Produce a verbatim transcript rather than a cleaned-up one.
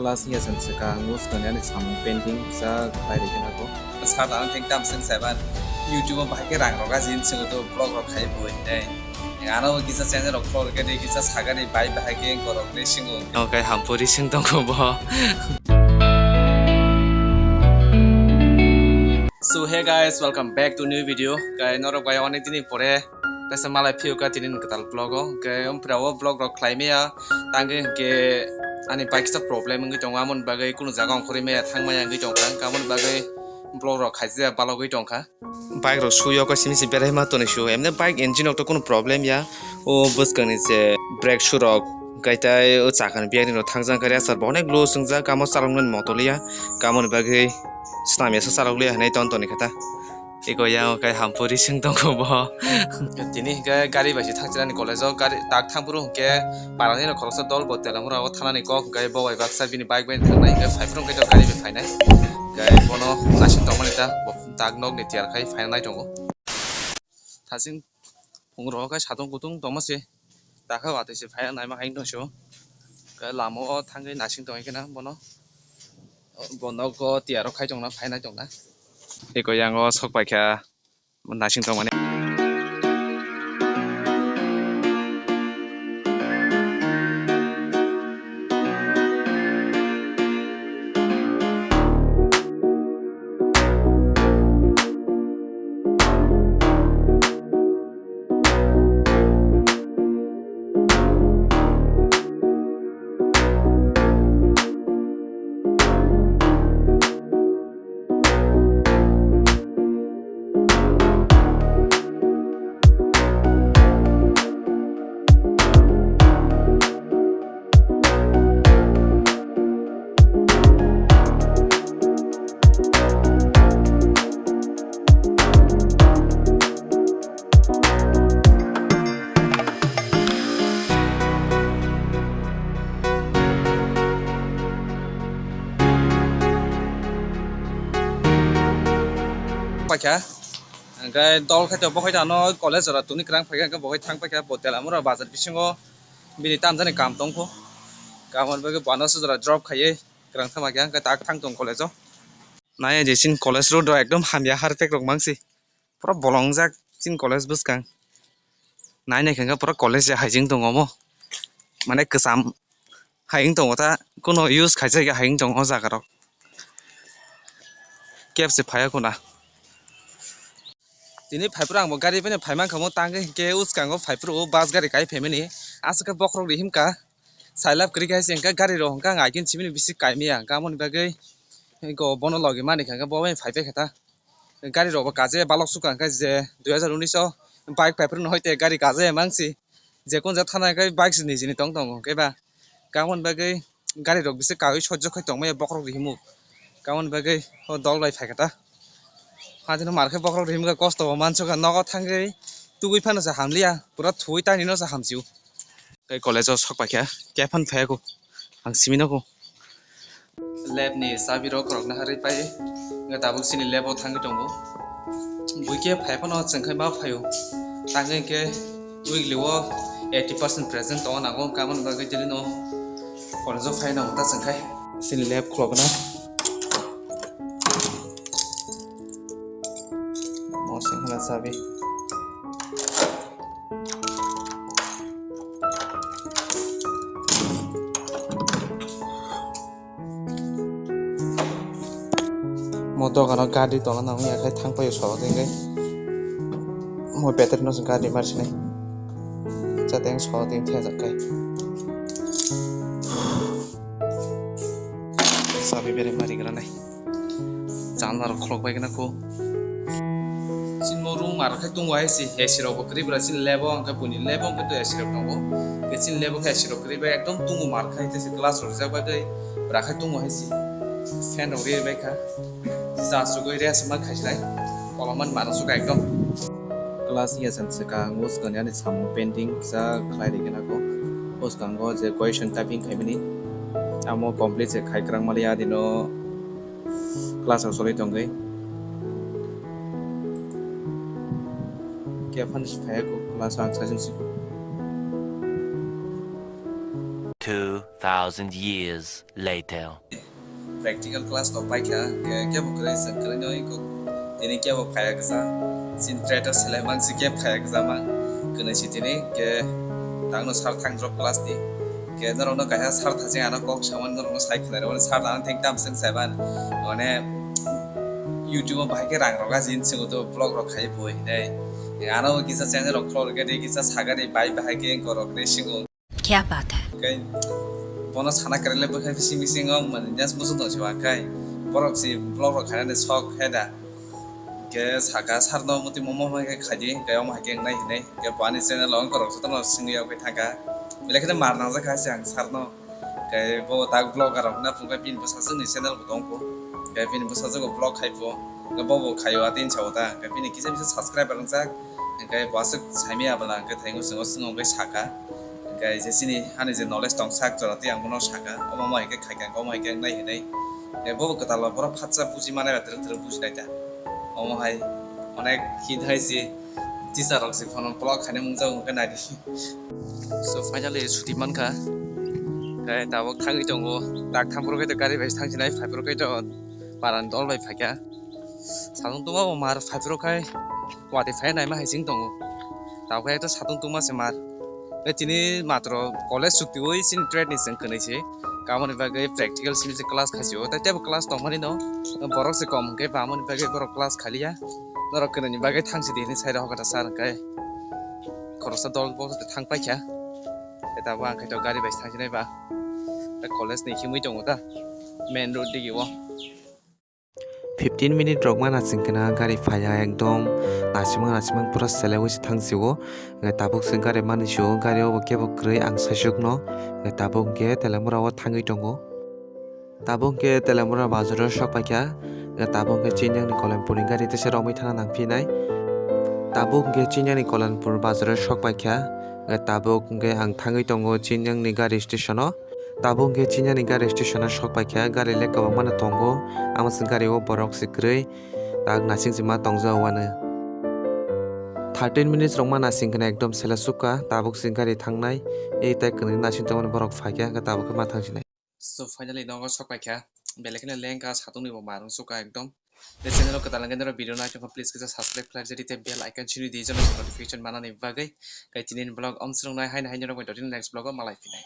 Class ya san saka ang bwskang ani samung painting sa khlai rikhe nago. Sa dan thing tam sing seven. YouTube o bahai khe rang rok ajin singo to vlog rok khai bo hinai. Ano kisa channel rok follow khe de kisa sagari bai bahai khe borok ni singo. Okai hampuri sing tongo bo. So hey guys, welcome back to new video. Kai norok bai onek dini pore kaisa malai phiyo ka tini ni kwtal vlog o. Kai umpra o vlog rok khlai maya tangwi hinkhe ani bike sa problem wngwi tongo, amoni bagwi kunu jaga ongkhorwi maya thang maya wngwi tongkha, amoni bagwi vlog rok khaijak balogwi tongkha. Bike rok suyo khe simi se berai ma tonwi su, emne bike engine rok to kunu problem ya, o bwskang ni je brake shoe rok kaitai o chakani biyarini rok thangjak khe resar bo onek loose wngjak, kamo chaloknani moto liya, kamoni bagwi swnam ya sa chalok liya hinwi ton toni khe ta. Eko yang kai hampuri sing tongo bo. Tini hinkhe gari bai se thangchilani college o, gari tak thangphuru hinkhe parani rok khoroksa dol bo Telamura o thanani kok hinkhe bo bai baksa bini bike bai thangnai hinkhe phaiphuru hinkhe gari bai phainai. Hinkhe bono naising tongmani ta bo tak nokni tiyar khai phainai tongo. Thasing phungrok khe satung kutung tongma se. Takha watwi se phai naima hai wngtong sio. Khe lama o thangwi naising tongwi kheno bono. Bo nogo tiyaro khai tongna phainai tongna. Eko yango sok paikha naising tongmani. Paikha, hingke dol khe to bo khe ano college jora tuni kwrang paikha, hingke bo khe thang paikha bo Telamura bazar bisingo bini tamjani kam tongkho, kamoni bagwi bo ano se jora drop khaiwi kwrang thang paikha, hingke tak thang tong college o. Nai je chini college road o ekdom hamya harpek rok mangsi. Pura bolongjak chini college bwskang. Nai nai khe pura college ya hai jeng tongo omo. Mane kwcham hai wng tongo ta, kuno use khaijak ya hai wng tongo o jaga rok. Kebse phaiya kuna. Tini phaiphuru ang bo gari bai phai mankha omo tangwi hinkhe uskango phaiphuru o bus gari kai phaimani. Aswk khe bokhorok rihimkha. Sailab kwrwi khe hai se hinkhe gari rok hinkhe ang aikin simi ni bisi kaimaya hinkhe amoni bagwi go bono logi mani kha hinkhe bo bai phaipai kha ta. Gari rok bo kaje balok sukha hinkhe je dui hazar unis o bike phaiphuru no hoite gari kaje mangsi je kun ja thana hinkhe bike se nijini tong tongo hinkhe ba kamoni bagwi gari rok bisi kawi sojjo khai tongmaya bokhorok rihimuk kamoni bagwi o dol bai phaikha ta. Hadino mar khe bokhorok rihimukha kosto bo mansukha nogo thangwi tubui phano se hamliya pura thuwi tangni no se hamsio. Tei college o sok paikha khe phano phaiya kho ang simi no kho. Lab ni chabi rok rok na harwi pai wngkha tabuk chini lab o thangwi tongo. Bui khe phai phano chwng khai ma phaio tangwi hinkhe weekly o eighty percent present tongo nango wngkha aboni bagwi daily no college o phai nango ta chwng khai. Chini lab khulokna. Mo sing khna chabi. Mo dogano gari tongna nang ya khai thang paio soro tengkai. Mo battery no se gari mar sinai. Chateng soro teng thajak kai. Sabi bere mari granai. Janla rok khulok bai gana kho. Chini room mar khai tongo hai se A C rok bo kwrwi bwla chini lab o hwnkhe buini lab o hwnkhe to A C rok tongo. Tei chini lab o khe A C rok kwrwi bai ekdom tongo mar khai tei se glass rok rijak bai tei bwra khai tongo hai se. Fan rok ri bai kha. Jachugwi rest ma khai sinai. Kolomani mar rok sukha ekdom. Class ya san saka ang bwskang ani samung painting kisa khlai rikhe nago. Bwskango je question typing khaimani amo complete se khai kwrang maliya adino class rok choli tongwi. Khe phano se phaiya kho class ang saichung siko. Two thousand years later. Practical class rok paikha, ke, kebo kwrwi se kwrwino iko tini kebo phaiya kwsa. Chin trade o selai mang si kebo phaiya kwsa mang. Kwnwi si tini ke tangno sir thang drop class ni. Ke norokno kaisa sir thaching ano kok saman norokno sai khwnai rw sir ano thik tam seng saiban. Mane YouTube o bahai khe rang rok ajin singo to vlog rok khai bo hinai. Ano kisa channel rok khulor khe kisa sagari bai bahai khe korok ni singo. Kya baat hai? Kai bono sana kwrwile bwkhai bising bisingo mani just muchung tong siwa kai borok si vlog rok khainani sok hai da. Ke saka sir no muti momo hai khe khaidi kai omo hai khe wngnai hinai ke bo ani channel o wngkorok jotono swngwi yokgwi thangkha. Belai kheno mar nangjak kha se ang sir no. Kai bo tak vlogger rok na phungkha bini bwsajwk ni channel bo tongkho. Kai bini bwsajwk bo vlog khai bo. Kai bo bo khaio atini sao ta. Kai bini kisa kisa subscriber wngjak. Kai bo aswk saimaya bwla kai thaingo chwngno chwngno wngwi saka. Hingkhe je chini ani je knowledge tong sak jora tei ang bono saka, omo omo hai khe khai kha, omo hai khe wngnai hinwi. Hingkhe bo kwtal o borok phatsa buji mannai ba twrwk twrwk buji nai ta. Omo hai onek hit hai se teacher rok se phono block khaina mungjago hwnkhe nai di. So finally chuti mankha. Hingkhe tabuk thangwi tongo. Tak thang phuru khe to gari bai thang sinai, phai phuru khe to parani dol bai phaikha. Satung tungma bo mar phai phuru khai watwi phai naima hai sing tongo. Tabuk khe ekta satung tungma se mar. Tei tini matro college chukti oi chini trade ni chwng kwnwi se. Kamoni bagwi practical simi se class khai se o. Tei tebo class tongmani no borok se kom hwnkhe bamoni bagwi borok class khaliya. Norok kwnwi ni bagwi thang sidi hinwi sai rw kha sir hwnkhe. Khoroksa dol bo thang paikha. Tei tabuk ang khe to gari bai thang sinai ba. Tei college ni himwi tongo ta main road digi o. Fifteen minute rok mana chwng khe na gari phaiya ekdom nasimang nasimang pura selaiwi se thang sio. Hwnkhe tabuk se gari mani sio, gari o bo kebo kwrwi ang saichukno. Hwnkhe tabuk hwnkhe Telemura o thangwi tongo. Tabuk hwnkhe Telemura bazar o sok paikha. Hwnkhe tabuk hwnkhe Chinyang ni Kolanpur ni gari teisa romwi thana nang phinai. Tabuk hwnkhe Chinyang ni Kolanpur bazar o sok paikha. Hwnkhe tabuk hwnkhe ang thangwi tongo Chinyang ni gari station o. Tabuk hwnkhe Chinyani gari station o sok paikha, gari le kwbangma no tongo, amo se gari o borok se kwrwi tak nasing se ma tongjak uanw. Thirteen minutes rok ma nasing kheno ekdom sela sukha, tabuk se gari thangnai, ei tai kwnwi nasing tongmani borok phaikha, hwnkhe tabuk khe ma thangsinai. So finally nogo sok paikha, belai kheno lengkha, satungni bo marung sukha ekdom. Tei channel o kwtal hwnkhe norok video nai tongkha, please kisa subscribe khlai rwdi tei bell icon sini di, joto notification manani bagwi. Tei tini ni vlog om swrwngnai, haino haino rok bai totini next vlog o malai phinai.